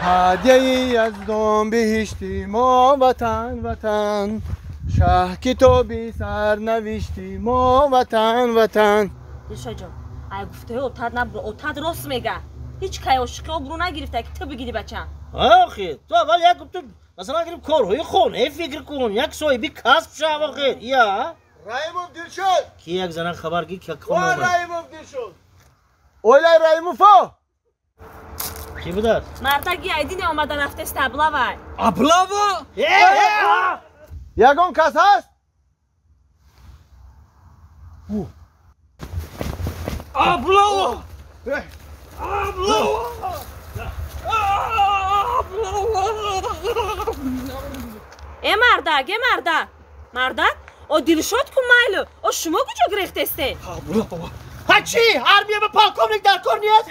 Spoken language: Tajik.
Ҳадияи яздон биҳишти мо ватан ватан, шаҳ китоби сарнавишти мо ватан ватан. Дилшодҷон, ай гуфтаи отат набуро, отат рост мега. Ҳеҷ кай ошиқи обрӯ нагирифта ки ту бигири бачам. Охи, ту аввал як ту масалан гирим корҳои хона фикр кун, як соҳиби касб шав охир. Я? Раимов Дилшод. Ки як зана хабар ги ки хона омад. Раимов Дилшод. Ойлай Раимово. Ки будааст? Мардаги айдине омада рафтест аблавай. Аблава? Ягон кас ҳаст? Аблава! Аблава! Э мардак, э мардак! Мардак, о Дилшод ку майлу, о шумо куҷо гирехтесте? Аблава! Ҳа чӣ? Армия ба полковник дар кор нест?